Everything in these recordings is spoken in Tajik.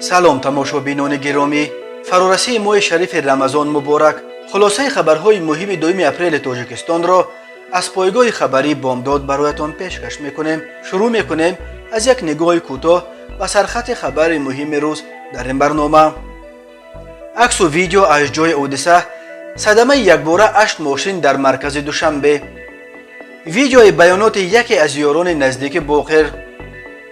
Салом, тамошобинони гиромӣ! Фарорасии моҳи шарифи Рамазон муборак! Хулосаи хабарҳои муҳими 2 апрели Тоҷикистонро аз пойгоҳи хабарии «Бомдод» бароятон пешкаш мекунем. Шурӯъ мекунем аз як нигоҳи кӯтоҳ ба сархати хабари муҳими рӯз дар ин барнома. Аксу видео аз ҷои ҳодиса: садамаи якбора ҳашт мошин дар маркази Душанбе. Видеои баёноти яке аз ёрони наздики Боқир.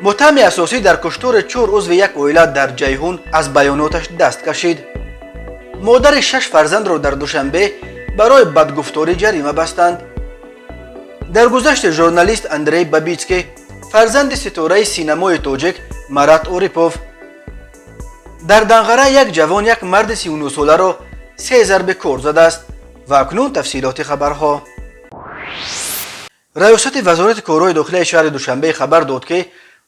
Муттаҳами асосӣ дар куштори чор узви як оила дар Ҷайҳун аз баёноташ даст кашид. Модари шаш фарзандро дар Душанбе барои бадгуфторӣ ҷарима бастанд. Даргузашти журналист Андрей Бабицкий, фарзанди ситораи синамои тоҷик Марат Орипов. Дар Данғара як ҷавон як марди 39-соларо се зарби кор задааст. Ва акнун тафсилоти хабарҳо. Раёсати Вазорати корҳои дохилияи шаҳри Душанбе хабар дод, ки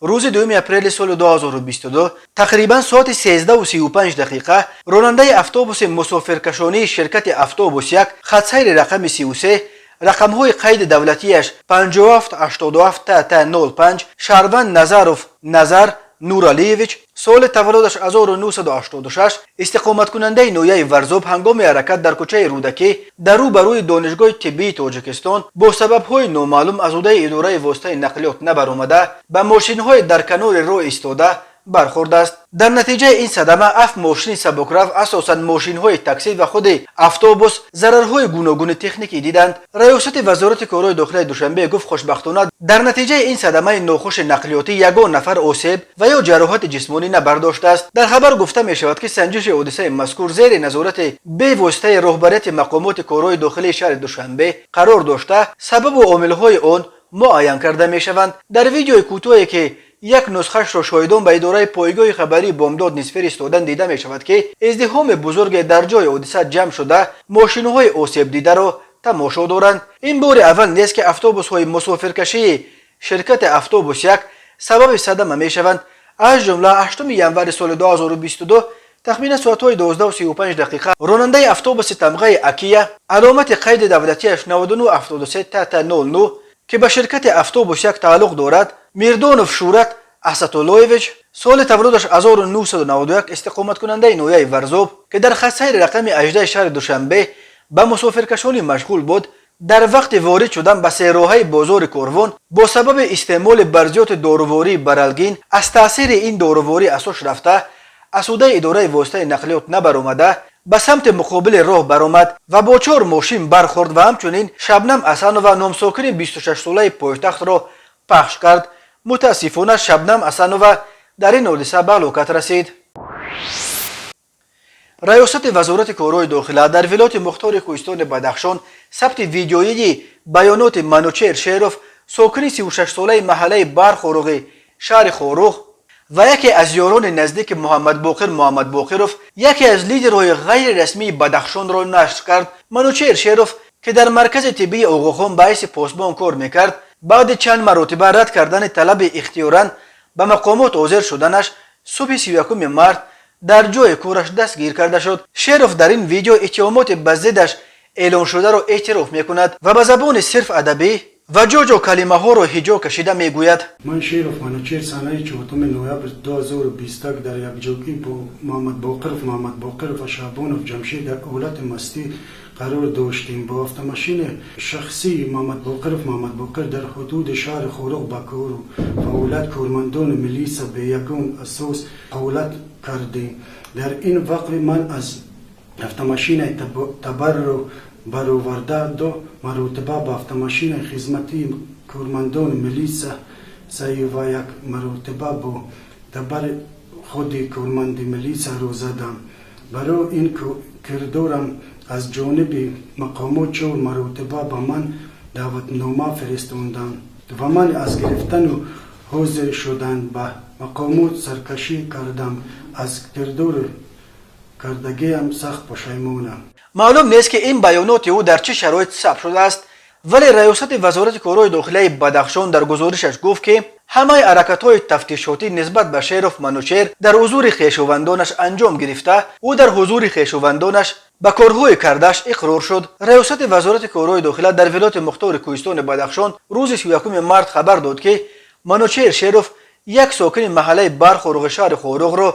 рӯзи 2 апрели соли 2022 тақрибан соати 13:35 дақиқа ронандаи автобуси мусофиркашонии ширкати «Автобус 1», хатсайри рақами 33, рақамҳои қайди давлатиаш 5787 ТТ 05, шаҳрванд Назаров Назар Нуралиевич, соли таваллудаш 1986, истиқоматкунандаи ноҳияи Варзоб, ҳангоми ҳаракат дар кӯчаи Рӯдакӣ дар рӯ ба рӯи Донишгоҳи тиббии Тоҷикистон бо сабабҳои номаълум аз ҳудуди идораи воситаи нақлиёт набаромада, ба мошинҳои дар канори роҳ истода бархӯрдааст. Дар натиҷаи ин садама ҳафт мошини сабукрав, асосан мошинҳои таксӣ ва худи автобус, зарарҳои гуногуни техникӣ диданд. Раёсати Вазорати корҳои дохилияи Душанбе гуфт, хушбахтона, дар натиҷаи ин садамаи нохуши нақлиётӣ ягон нафар осеб ва ё ҷароҳати ҷисмонӣ набардоштааст. Дар хабар гуфта мешавад, ки санҷиши ҳодисаи мазкур зери назорати бевоситаи роҳбарияти мақомоти корҳои дохилии шаҳри Душанбе қарор дошта, сабабу омилҳои он муайян карда мешаванд. Дар видеои кӯтоҳе, ки як нусхашро шоҳидон ба идораи пойгоҳи хабарии «Бомдод» низ фиристодан, дида мешавад, ки издиҳоми бузурге дар ҷои ҳодиса ҷамъ шуда, мошинҳои осебдидаро тамошо доранд. Ин бори аввал нест, ки автобусҳои мусофиркашии ширкати «Автобус 1» сабаби садама мешаванд. Аз ҷумла 8 январи соли 2022 тахминан соатҳои 12:35 дақиқа ронандаи автобуси тамғаи «Акия», аломати қайди давлатиаш 9973 ТТ 09, ки ба ширкати «Автобус 1» тааллуқ дорад, Мирдонов Шӯрат Асатуллоевич, соли таваллудаш 1991, истиқоматкунандаи ноҳияи Варзоб, ки дар хатсайри рақами 18 шаҳри Душанбе ба мусофиркашонӣ машғул буд, дар вақти ворид шудан ба сероҳаи бозори Корвон бо сабаби истеъмоли барзиёти дорувории Баралгин аз таъсири ин доруворӣ аз ҳуш рафта, аз ҳудуди идораи воситаи нақлиёт набаромада, ба самти муқобили роҳ баромад ва бо чор мошин бархӯрд ва ҳамчунин Шабнам Асанова, номсокини 26-солаи пойтахтро пахш кард. Мутаассифона, Шабнам Асанова дар ин ҳодиса ба ҳалокат расид. Раёсати Вазорати корҳои дохила дар вилояти мухтори Кӯҳистони Бадахшон сабти видеоии баёноти Манучер Шеров, сокини 36-солаи маҳаллаи Бархоруғи шаҳри Хоруғ ва яке аз ёрони наздики Муҳаммадбоқир Муҳаммадбоқиров, яке аз лидерҳои ғайрирасмии Бадахшонро нашр кард. Манучер Шеров, ки дар маркази тиббии Оғохон ба ҳайси посбон кор мекард, баъди чанд маротиба рад кардани талаби ихтиёран ба мақомот ҳозир шуданаш, субҳи 31 март дар ҷои кораш дастгир карда шуд. Шеров дар ин видео иттиҳомоти ба зиддаш эълоншударо эътироф мекунад ва ба забони сирф адабӣ ва ҷо-ҷо калимаҳоро ҳиҷо кашида мегӯяд. Ман, Шеров Манучер, санаи 4 ноябр 2021 дар якҷогӣ бо Муҳаммадбоқиров Муҳаммадбоқиров ва Шаъбонов Ҷамшед дар ҳолати мастӣ қарор доштем. Бо автомашини шахсии Муҳаммадбоқиров Муҳаммадбоқир дар ҳудуди шаҳри Хоруғ ба кору фаъолият кормандони милиса бе ягон асос ҳолат кардем. Дар ин вақт ман аз автомашинаи табарро бароварда, ду маротиба ба автомашинаи хизматии кормандони милиса се ва як маротиба бо табари худи корманди милисаро задам. Барои ин кирдорам аз ҷониби мақомот чор маротиба ба ман даъватнома фиристонданд ва ман аз гирифтану ҳозир шудан ба мақомот саркашӣ кардам. Аз кирдори кардагиам сахт пушаймонам. Маълум нест, ки ин баёноти ӯ дар чӣ шароит сабт шудааст, вале раёсати Вазорати корҳои дохилияи Бадахшон дар гузоришаш гуфт, ки ҳамаи ҳаракатҳои тафтишотӣ нисбат ба Шеров Манучер дар ҳузури хешовандонаш анҷом гирифта, ӯ дар ҳузури хешовандонаш ба корҳои кардааш иқрор шуд. Раёсати Вазорати корҳои дохила дар вилояти мухтори Кӯҳистони Бадахшон рӯзи 31 март хабар дод, ки Манучер Шеров, як сокини маҳаллаи Бархоруғи шаҳри Хоруғро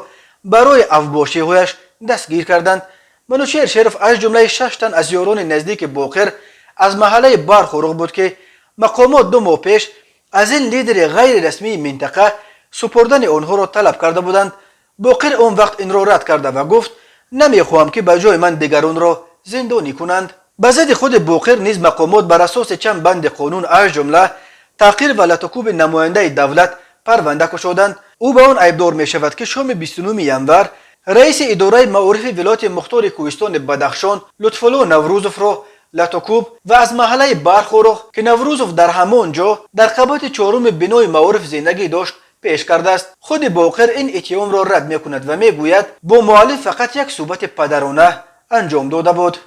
Барои авбошиҳояш дастгир карданд. Манучеҳр Шеров аз ҷумлаи шаш тан аз ёрони наздики Боқир аз маҳаллаи Бархоруғ буд, ки мақомот 2 моҳ пеш аз ин лидери ғайрирасмии минтақа супурдани онҳоро талаб карда буданд. Боқир он вақт инро рад карда ва гуфт: «Намехоҳам, ки ба ҷои ман дигаронро зиндонӣ кунанд». Ба зидди худи Боқир низ мақомот бар асоси чанд банди қонун, аз ҷумла таҳқир ва латукӯби намояндаи давлат, парванда кушоданд. Ӯ ба он айбдор мешавад, ки шоми 29 январ раиси идораи маорифи вилояти мухтори кӯҳистони Бадахшон Лутфулло Наврӯзовро латукӯб ва аз маҳаллаи Бархоруғ, ки Наврӯзов дар ҳамон ҷо дар қабати чоруми бинои маориф зиндагӣ дошт, пеш кардааст. Худи Боқир ин иттиҳомро рад мекунад ва мегӯяд, бо муаллиф фақат як суҳбати падарона анҷом дода буд.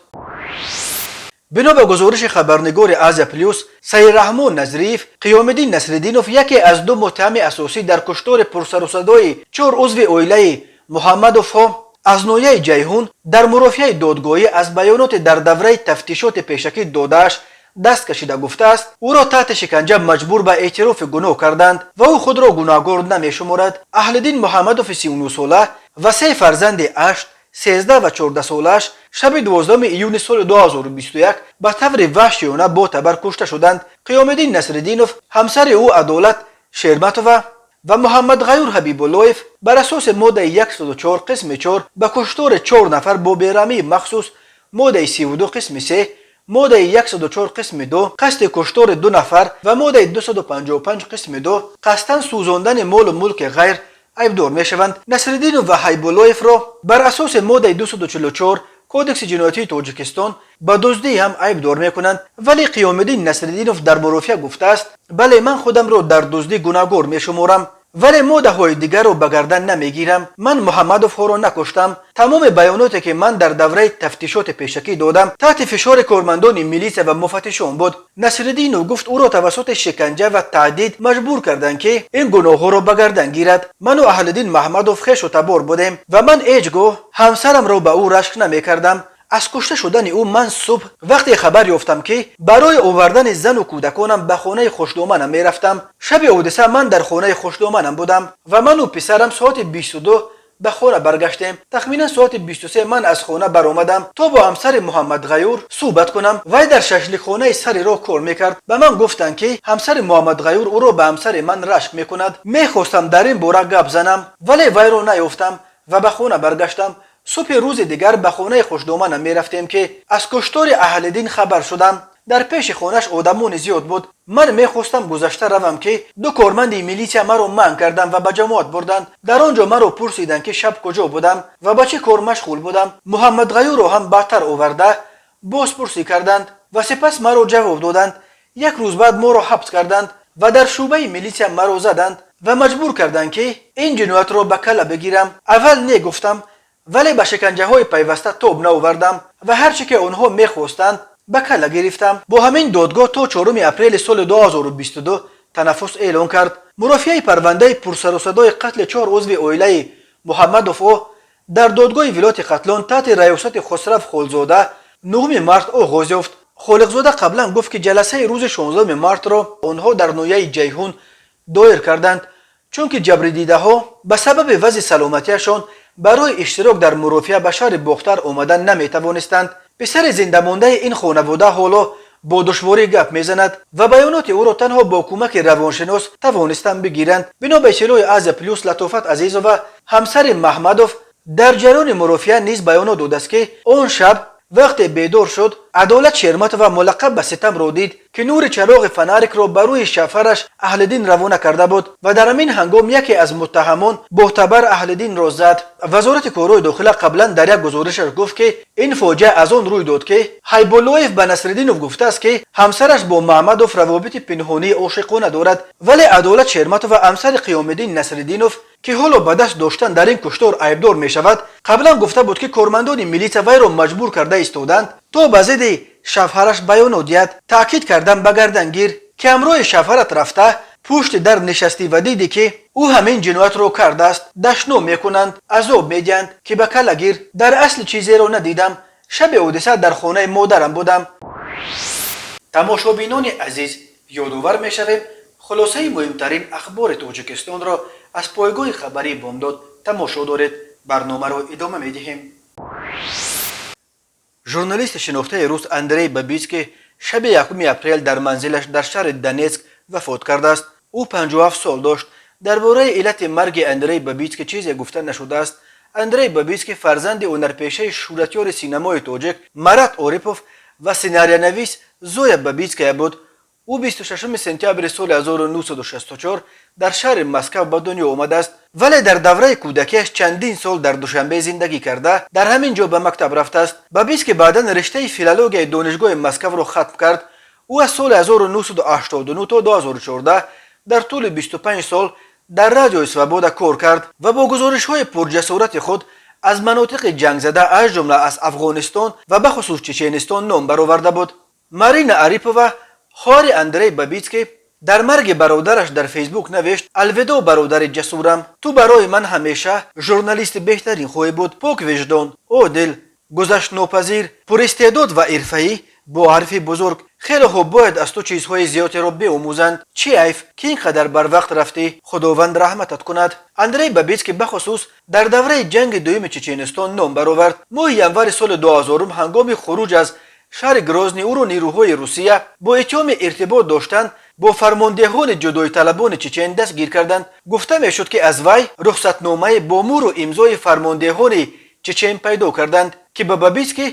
Бино ба гузориши хабарнигори Азия Плюс Сайидраҳмон Назриев, Қиёмиддин Насриддинов, яке аз ду муттаҳами асосӣ дар куштори пурсарусадои чор узви оилаи Муҳаммадовҳо аз ноҳияи Ҷайҳун, дар мурофиаи додгоҳӣ аз баёноте дар давраи тафтишоти пешакӣ додааш даст кашида, гуфтааст, ӯро таҳти шиканҷа маҷбур ба эътирофи гуноҳ карданд ва ӯ худро гунаҳгор намешуморад. Аҳлиддин Муҳаммадови 39сола ва се фарзанди 8, 13 ва 14солааш шаби 12 июни соли 2021 ба таври ваҳшиёна бо табар кушта шуданд. Қиёмиддин Насриддинов, ҳамсари ӯ Адолат Шерматова ва Муҳаммадғаюр Ҳабибуллоев бар асоси моддаи 104 қисми 4 ба куштори чор нафар бо бераҳмии махсус, моддаи 32 қисми 3, моддаи 104 қисми 2 қасди куштори ду нафар ва моддаи 255 қисми 2 қасдан сӯзондани молу мулки ғайр айбдор мешаванд. Насриддинов ва Ҳайбуллоевро бар асоси моддаи 244 Кодекси ҷиноятии Тоҷикистон ба дуздӣ ҳам айбдор мекунанд. Вале Қиёмиддин Насриддинов дар мурофиа гуфтааст: «Бале, ман худамро дар дуздӣ гунаҳгор мешуморам, вале моддаҳои дигарро ба гардан намегирам. Ман Муҳаммадовҳоро накуштам. Тамоми баёноте, ки ман дар давраи тафтишоти пешакӣ додам, таҳти фишори кормандони милитсия ва муфаттишон буд». Насриддинов гуфт, ӯро тавассути шиканҷа ва таҳдид маҷбур карданд, ки ин гуноҳҳоро ба гардан гирад. «Ману Аҳлиддин Маҳмадов хешу табор будем ва ман ҳеҷ гоҳ ҳамсарамро ба ӯ рашк намекардам. Аз кушта шудани ӯ ман субҳ вақте хабар ёфтам, ки барои овардани зану кӯдаконам ба хонаи хушдоманам мерафтам. Шаби ҳодиса ман дар хонаи хушдоманам будам ва ману писарам соати 22 ба хона баргаштем. Тахминан соати 23 ман аз хона баромадам, то бо ҳамсари Муҳаммадғаюр суҳбат кунам. Вай дар шашликхонаи сари роҳ кор мекард. Ба ман гуфтанд, ки ҳамсари Муҳаммадғаюр ӯро ба ҳамсари ман рашк мекунад. Мехостам дар ин бора гап занам, вале вайро наёфтам ва ба хона баргаштам. Субҳи рӯзи дигар ба хонаи хушдоманам мерафтем, ки аз куштори Аҳлиддин хабар шудам. Дар пеши хонаш одамони зиёд буд. Ман мехостам гузашта равам, ки ду корманди милитсия маро манъ карданд ва ба ҷамоат бурданд. Дар он ҷо маро пурсиданд, ки шаб куҷо будам ва ба чӣ кор машғул будам. Муҳаммадғаюрро ҳам баъдтар оварда бозпурсӣ карданд ва сипас маро ҷавоб доданд. Як рӯз баъд моро ҳабс карданд ва дар шӯъбаи милитсия маро заданд ва маҷбур карданд, ки ин ҷиноятро ба калла бигирам. Аввал не гуфтам, вале ба шиканҷаҳои пайваста тоб наовардам ва ҳар чӣ ки онҳо мехостанд, ба калла гирифтам». Бо ҳамин додгоҳ то 4 апрели соли 2022 танаффус эълон кард. Мурофиаи парвандаи пурсарусадои қатли чор узви оилаи Муҳаммадовҳо дар додгоҳи вилояти Хатлон таҳти раёсати Хусрав Холзода 9 март оғоз ёфт. Холиқзода қаблан гуфт, ки ҷаласаи рӯзи 16 мартро онҳо дар ноҳияи Ҷайҳун доир карданд, чунки ҷабридидаҳо ба сабаби вазъи саломатиашон барои иштирок дар мурофиа ба шаҳри Бохтар омадан наметавонистанд. Писари зиндамондаи ин хонавода ҳоло бо душворӣ гап мезанад ва баёноти ӯро танҳо бо кӯмаки равоншинос тавонистанд бигиранд. Бино ба иттилои Азия Плюс, Латофат Азизова, ҳамсари Маҳмадов, дар ҷараёни мурофиа низ баёнот додааст, ки он шаб вақте бедор шуд, Адолат Шерматова, мулаққаб ба Ситамро дид, ки нури чароғи фонарикро ба рӯи шавҳараш Аҳлиддин равона карда буд ва дар ҳамин ҳангом яке аз муттаҳамон бо табар Аҳлиддинро зад. Вазорати корҳои дохила қаблан дар як гузоришаш гуфт, ки ин фоҷиа аз он рӯй дод, ки Ҳайбуллоев ба Насриддинов гуфтааст, ки ҳамсараш бо Маҳмадов равобити пинҳонии ошиқона дорад. Вале Адолат Шерматова, ҳамсари Қиёмиддин Насриддинов, ки ҳоло ба даст доштан дар ин куштор айбдор мешавад, қаблан гуфта буд, ки кормандони милитсия вайро маҷбур карда истоданд, то ба зидди шавҳараш баёнот диҳад. «Таъкид кардам, ба гардан гир, ки ҳамроҳи шавҳарат рафта пушти дар нишастӣ ва дидӣ, ки ӯ ҳамин ҷиноятро кардааст. Дашном мекунанд, азоб медиҳанд, ки ба калла гир. Дар асли чизеро надидам. Шаби ҳодиса дар хонаи модарам будам». Тамошобинони азиз, ёдовар мешавем, хулосаи муҳимтарин ахбори Тоҷикистонро аз пойгоҳи хабарии Бомдод тамошо доред. Барномаро идома медиҳем. Журналисти шинохтаи рус Андрей Бабицкий шаби 1 апрел дар манзилаш дар шаҳри Донецк вафот кардааст. Ӯ 57 сол дошт. Дар бораи иллати марги Андрей Бабицкий чизе гуфта нашудааст. Андрей Бабицкий фарзанди ҳунарпешаи шӯҳратёри синамои тоҷик Марат Орипов ва сценариянавис Зоя Бабицкая буд. Ӯ 26 сентябри соли 1964 дар шаҳри Москав ба дунё омадааст, вале дар давраи кӯдакиаш чандин сол дар Душанбе зиндагӣ карда, дар ҳамин ҷо ба мактаб рафтааст. Бабицкий баъдан риштаи филологияи Донишгоҳи Москавро хатм кард. Ӯ аз соли 1989 то 2014 дар тӯли 25 сол дар Радиои Свобода кор кард ва бо гузоришҳои пурҷасорати худ аз манотиқи ҷангзада, аз ҷумла аз Афғонистон ва бахусус Чеченистон, ном бароварда буд. Марина Арипова, хоҳари Андрей Бабицкий, дар марги бародараш дар Фейсбук навишт: «Алвидоъ, бародари ҷасурам. Ту барои ман ҳамеша журналисти беҳтарин хоҳӣ буд, поквиҷдон, одил, гузаштнопазир, пуристеъдод ва ирфаӣ бо ҳарфи бузург. Хеле хуб, бояд аз ту чизҳои зиёдеро биомӯзанд. Чӣ айф, ки ин қадар барвақт рафтӣ. Худованд раҳматат кунад». Андрей Бабицкий бахусус дар давраи ҷанги дуюми Чеченистон ном баровард. Моҳи январи соли 2000 ҳангоми хуруҷ аз шаҳри Грозний ӯро нирӯҳои Русия бо иттиҳоми иртибот доштан бо фармондеҳони ҷудоиталабони чечен дастгир карданд. Гуфта мешуд, ки аз вай рухсатномае бо мӯру имзои фармондеҳони чечен пайдо карданд, ки ба Бабицкий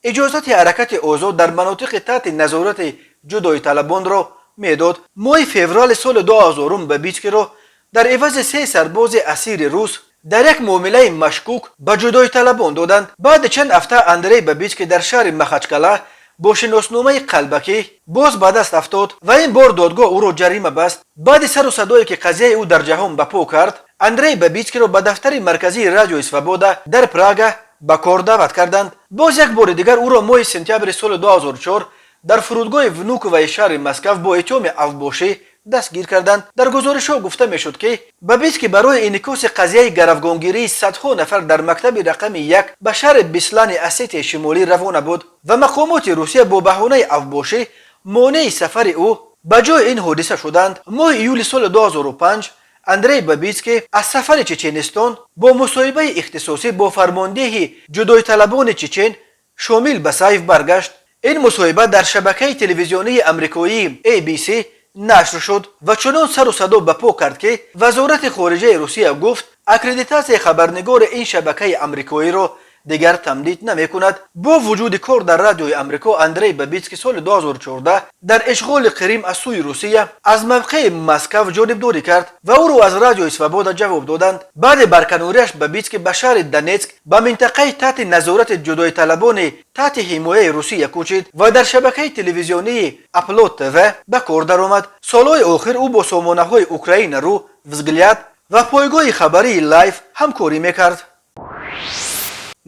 иҷозати ҳаракати озод дар манотиқи таҳти назорати ҷудоиталабонро медод. Моҳи феврали соли 2000 Бабицкийро дар ивази се сарбози асири рус дар як муомилаи машкук ба ҷудоиталабон доданд. Баъди чанд ҳафта Андрей Бабицкий дар шаҳри Махачкала бо шиносномаи қалбакӣ боз ба даст афтод ва ин бор додгоҳ ӯро ҷарима баст. Баъди сару садое, ки қазияи ӯ дар ҷаҳон ба по кард, Андрей Бабицкийро ба дафтари марказии Радиои Свобода дар Прага ба кор даъват карданд. Боз як бори дигар ӯро моҳи сентябри соли 2004 дар фурудгоҳи Внуковаи шаҳри Москав бо иттиҳоми авбошӣ дастгир карданд. Дар гузоришҳо гуфта мешуд, ки Бабицкий барои инъикоси қазияи гаравгонгирии садҳо нафар дар мактаби рақами 1 ба шаҳри Беслани Осетияи Шимолӣ равона буд ва мақомоти Русия бо баҳонаи авбошӣ монеи сафари ӯ ба ҷои ин ҳодиса шуданд. Моҳи июли соли 2005 Андрей Бабицкий аз сафари Чеченистон бо мусоҳибаи ихтисосӣ бо фармондеҳи ҷудоиталабони чечен Шомил Басаев баргашт. Ин мусоҳиба дар шабакаи телевизионии амрикоии ABC нашр шуд ва чунон сару садо ба по кард, ки Вазорати хориҷаи Русия гуфт, аккредитатсияи хабарнигори ин шабакаи амрикоиро дигар тамдид намекунад. Бо вуҷуди кор дар радиои Амрико, Андрей Бабицкий соли 2014 дар ишғоли Қирим аз сӯи Русия аз мавқеи Москав ҷонибдорӣ кард ва ӯро аз Радиои Свобода ҷавоб доданд. Баъди барканорияш Бабицкий ба шаҳри Донецк, ба минтақаи таҳти назорати ҷудоиталабони таҳти ҳимояи Русия кӯчид ва дар шабакаи телевизионии Оплот ТВ ба кор даромад. Солҳои охир ӯ бо сомонаҳои Украина ру, Взгляд ва пойгоҳи хабарии Лайф ҳамкорӣ мекард.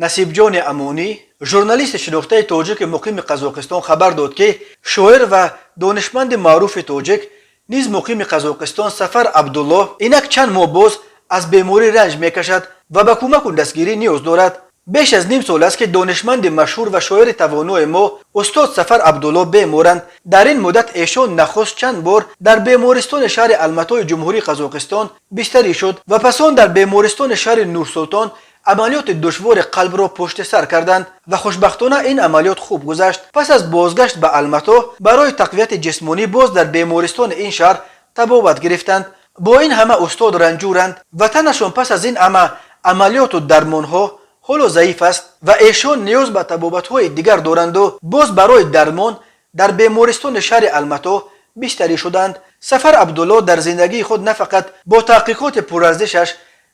Насибҷони Амонӣ, журналисти шинохтаи тоҷики муқими Қазоқистон, хабар дод, ки шоир ва донишманди маъруфи тоҷик, низ муқими Қазоқистон, Сафар Абдуллоҳ инак чанд моҳ боз аз беморӣ ранҷ мекашад ва ба кӯмаку дастгирӣ ниёз дорад. Беш аз ним сол аст, ки донишманди машҳур ва шоири тавонои мо устод Сафар Абдулло беморанд. Дар ин муддат эшон нахуст чанд бор дар бемористони шаҳри Алматои Ҷумҳурии Қазоқистон бистарӣ шуд ва пас он дар бемористони шаҳри Нурсултон амалиёти душвори қалбро пушти сар карданд ва хушбахтона ин амалиёт хуб гузашт. Пас аз бозгашт ба Алмато барои тақвияти ҷисмонӣ боз дар бемористони ин шаҳр табобат гирифтанд. Бо ин ҳама устод ранҷуранд ва танашон пас аз ин ҳама амалиёту дармонҳо ҳоло заиф аст ва эшон ниёз ба табобатҳои дигар доранду боз барои дармон дар бемористони шаҳри Алмато бистарӣ шуданд. Сафар Абдулло дар зиндагии худ на фақат бо таҳқиқоти пурарзишаш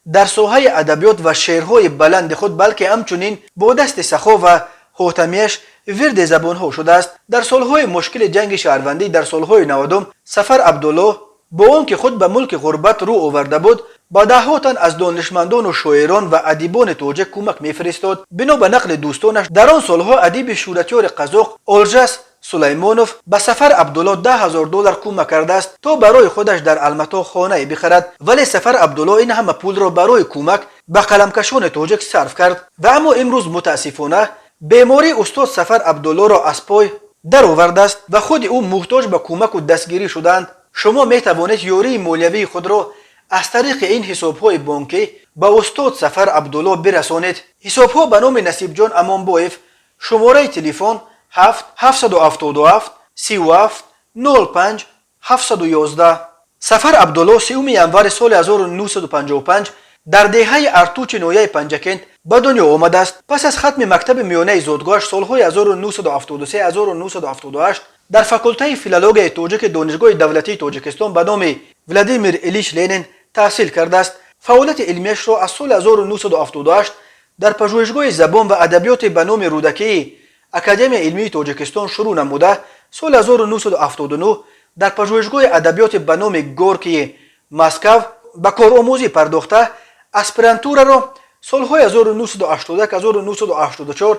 дар соҳаи адабиёт ва шеърҳои баланди худ, балки ҳамчунин бо дасти сахо ва ҳотамияш вирди забонҳо шудааст. Дар солҳои мушкили ҷанги шаҳрвандӣ дар солҳои 90-ум Сафар Абдулло бо он ки худ ба мулки ғурбат рӯ оварда буд, ба даҳҳо тан аз донишмандону шоирон ва адибони тоҷик кӯмак мефиристод. Бино ба нақли дӯстонаш, дар он солҳо адиби шӯҳратёри қазоқ Олжас Сулаймонов ба Сафар Абдулло 10 000 доллар кӯмак кардааст, то барои худаш дар Алмато хонае бихарад, вале Сафар Абдулло ин ҳама пулро барои кӯмак ба қаламкашони тоҷик сарф кард. Ва аммо имрӯз мутаассифона бемории устод Сафар Абдуллоро аз пой даровардааст ва худи ӯ муҳтоҷ ба кӯмаку дастгирӣ шудаанд. Шумо метавонед ёрии молиявии худро аз тариқи ин ҳисобҳои бонкӣ Ба устод Сафар Абдулло бирасонед. Ҳисобҳо ба номи Насибҷон Амонбоев, шумораи телефон 7 777 37 05 711. Сафар Абдулло 3 январи соли 1955 дар деҳаи Артучи ноҳияи Панҷакент ба дунё омадааст. Пас аз хатми мактаби миёнаи зодгоҳаш солҳои 1973-1978 дар факултаи филологияи тоҷики Донишгоҳи давлатии Тоҷикистон ба номи Владимир Илич Ленин таҳсил кардааст. Фаъолияти илмияшро аз соли 1978 дар пажӯҳишгоҳи забон ва адабиёти ба номи Рӯдакии Академияи илмии Тоҷикистон шурӯъ намуда, соли 1979 дар пажӯҳишгоҳи адабиёти ба номи Горкии Москав ба коромӯзӣ пардохта, аспирантураро солҳои 1981-1984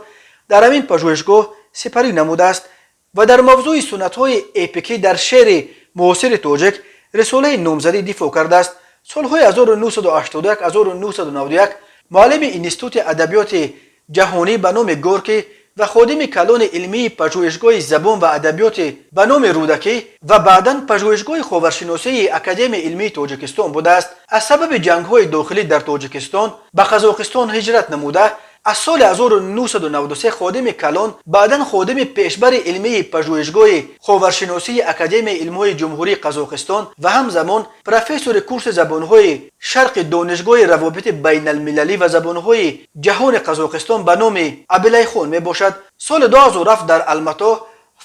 дар ҳамин пажӯҳишгоҳ сипарӣ намудааст ва дар мавзӯи суннатҳои эпикӣ дар шеъри муосири тоҷик рисолаи номзадӣ дифоъ кардааст. Солҳои 1981-1991 муаллими Институти адабиёти ҷаҳонӣ ба номи Горкӣ ва ходими калони илмии пажӯҳишгоҳи забон ва адабиёти ба номи Рӯдакӣ ва баъдан пажӯҳишгоҳи ховаршиносии Академияи илмии Тоҷикистон будааст. Аз сабаби ҷангҳои дохилӣ дар Тоҷикистон ба Қазоқистон ҳиҷрат намуда, аз соли 1993 ходими калон, баъдан ходими пешбари илмии пажӯҳишгоҳи ховаршиносии Академияи илмҳои Ҷумҳурии Қазоқистон ва ҳамзамон профессори курси забонҳои шарқи Донишгоҳи равобити байналмилалӣ ва забонҳои ҷаҳони Қазоқистон ба номи Абилайхон мебошад. Соли 2007 дар Алмато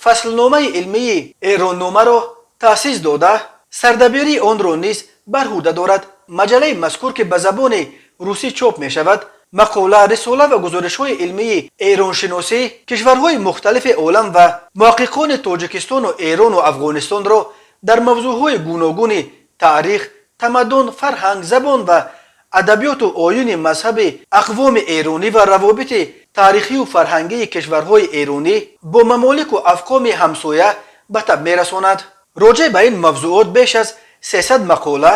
фаслномаи илмии Эронномаро таъсис дода, сардабирии онро низ бар ӯҳда дорад. Маҷаллаи мазкур, ки ба забони русӣ чоп мешавад, мақола, рисола ва гузоришҳои илмии эроншиносӣ, кишварҳои мухталифи олам ва муҳаққиқони Тоҷикистону Эрону Афғонистонро дар мавзӯъҳои гуногуни таърих, тамаддун, фарҳанг, забон ва адабиёту оини мазҳаби ақвоми эронӣ ва равобити таърихию фарҳангии кишварҳои эронӣ бо мамолику афқоми ҳамсоя ба таб мерасонад. Роҷеъ ба ин мавзӯот беш аз 300 мақола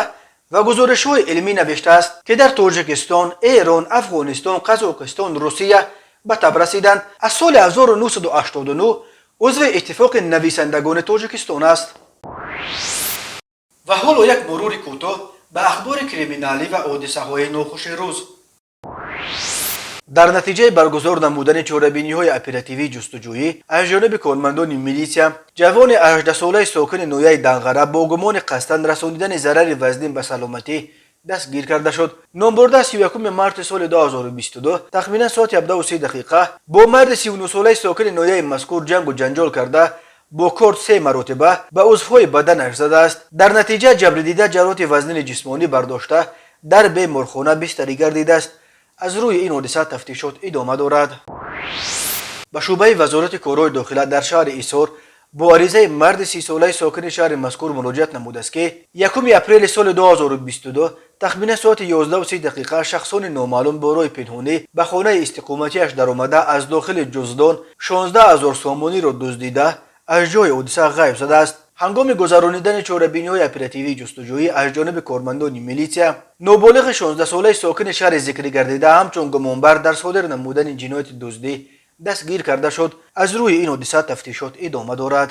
ва гузоришҳои илмӣ навиштааст, ки дар Тоҷикистон, Эрон, Афғонистон, Қазоқистон, Русия ба таб расиданд. Аз соли 1989 узви Иттифоқи нависандагони Тоҷикистон аст. Ва ҳоло як мурури кӯтоҳ ба ахбори криминалӣ ва ҳодисаҳои нохуши рӯз. Дар натиҷаи баргузор намудани чорабиниҳои оперативии ҷустуҷӯӣ аз ҷониби кормандони милитсия, ҷавони 18-солаи сокини ноҳияи Данғара бо гумони қасдан расонидани зарари вазнин ба саломатӣ дастгир карда шуд. Номбурда 31 марти соли 2022 тахминан соати 17:30 дақиқа бо марди 39-солаи сокини ноҳияи мазкур ҷангу ҷанҷол карда, бо корд се маротиба ба узвҳои баданаш задааст. Дар натиҷа ҷабридида ҷароҳати вазнини ҷисмонӣ бардошта, дар беморхона бистарӣ гардидааст. Аз рӯи ин ҳодиса тафтишот идома дорад. Ба шӯъбаи Вазорати корҳои дохила дар шаҳри Исор бо аризаи марди 30-солаи сокини шаҳри мазкур муроҷиат намудааст, ки 1 апрели соли 2022 тахминан соати 11:30 дақиқа шахсони номаълум бо роҳи пинҳонӣ ба хонаи истиқоматиаш даромада, аз дохили ҷуздон 16 0 сомониро дуздида, аз ҷои ҳодиса ғайб задааст. Ҳангоми гузаронидани чорабиниҳои оперативии ҷустуҷӯӣ аз ҷониби кормандони милитсия ноболиғи 16-солаи сокини шаҳри зикрӣ гардида ҳамчун гумонбар дар содир намудани ҷинояти дуздӣ дастгир карда шуд. Аз рӯи ин ҳодиса тафтишот идома дорад.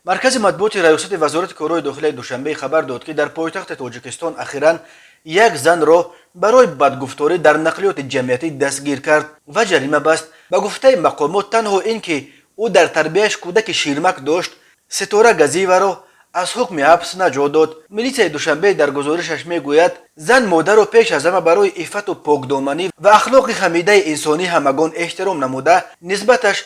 Маркази матбуоти Раёсати Вазорати корҳои дохилаи Душанбе хабар дод, ки дар пойтахти Тоҷикистон ахиран як занро барои бадгуфторӣ дар нақлиёти ҷамъиятӣ дастгир кард ва ҷарима баст. Ба гуфтаи мақомот, танҳо ин ки ӯ дар тарбияш кӯдаки ширмак дошт, Ситора Газиеваро аз ҳукми ҳабс наҷот дод. Милитсияи Душанбе дар гузоришаш мегӯяд, зан модаро пеш аз ҳама барои иффату покдоманӣ ва ахлоқи ҳамидаи инсонӣ ҳамагон эҳтиром намуда, нисбаташ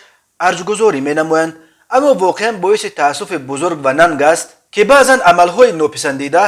арҷгузорӣ менамоянд. Аммо воқеан боиси таассуфи бузург ва нанг аст, ки баъзан амалҳои нописандида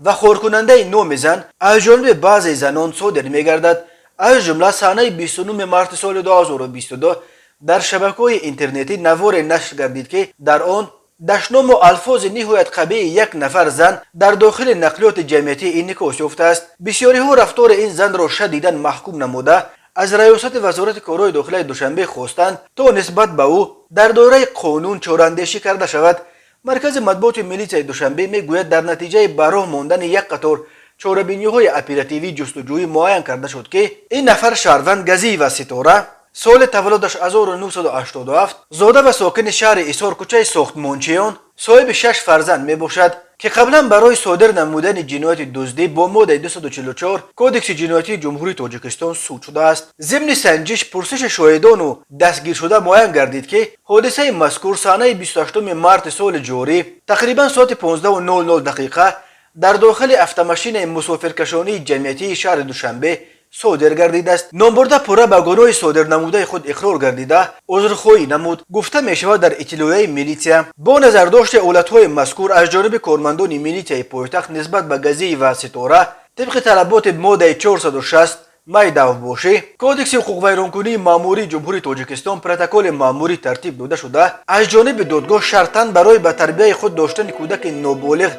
ва хоркунандаи номи зан аз ҷониби баъзе занон содир мегардад. Аз ҷумла санаи 29 марти соли 2022 дар шабакаҳои интернетӣ наворе нашр гардид, ки дар он дашному алфози ниҳоят қабеҳи як нафар зан дар дохили нақлиёти ҷамъиятӣ инъикос ёфтааст. Бисёриҳо рафтори ин занро шадидан маҳкум намуда, аз Раёсати Вазорати корҳои дохилаи Душанбе хостанд, то нисбат ба ӯ дар доираи қонун чораандешӣ карда шавад. Маркази матбуоти милитсияи Душанбе мегӯяд, дар натиҷаи ба роҳ мондани як қатор чорабиниҳои оперативии ҷустуҷӯӣ муайян карда шуд, ки ин нафар шаҳрванд Газиева Ситора Соли таваллудаш 1987, зода ва сокини шаҳри Исор, кӯчаи Сохтмончиён, соҳиби шаш фарзанд мебошад, ки қаблан барои содир намудани ҷинояти дуздӣ бо моддаи 244 Кодекси ҷиноятии Ҷумҳурии Тоҷикистон суд шудааст. Зимни санҷиш, пурсиши шоҳидону дастгиршуда муайян гардид, ки ҳодисаи мазкур санаи 28 марти соли ҷорӣ тақрибан соати 15:00 дақиқа дар дохили автомашинаи мусофиркашонии ҷамъиятии шаҳри Душанбе содир гардидааст. Номбурда пурра ба гуноҳи содирнамудаи худ иқрор гардида, узрхоҳӣ намуд, гуфта мешавад дар иттилоияи милитсия. Бо назардошти ҳолатҳои мазкур, аз ҷониби кормандони милитсияи пойтахт нисбат ба Газиева Ситора тибқи талаботи моддаи 460 майдавбошӣ Кодекси ҳуқуқвайронкунии маъмурии Ҷумҳурии Тоҷикистон протоколи маъмурӣ тартиб дода шуда, аз ҷониби додгоҳ шартан барои ба тарбияи худ доштани кӯдаки ноболиғ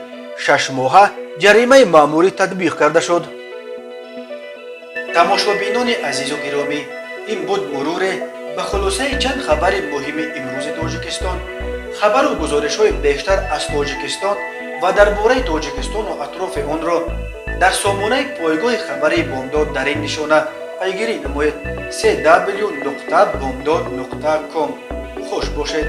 6 моҳа ҷаримаи маъмурӣ татбиқ карда шуд. Тамошобинони азизу гиромӣ, ин буд муруре ба хулосаи чанд хабари муҳими имрӯзи Тоҷикистон. Хабару гузоришҳои бештар аз Тоҷикистон ва дар бораи Тоҷикистону атрофи онро дар сомонаи пойгоҳи хабарии Бомдод дар ин нишона пайгирӣ намоед: cw.bomdod.com. Хуш бошед.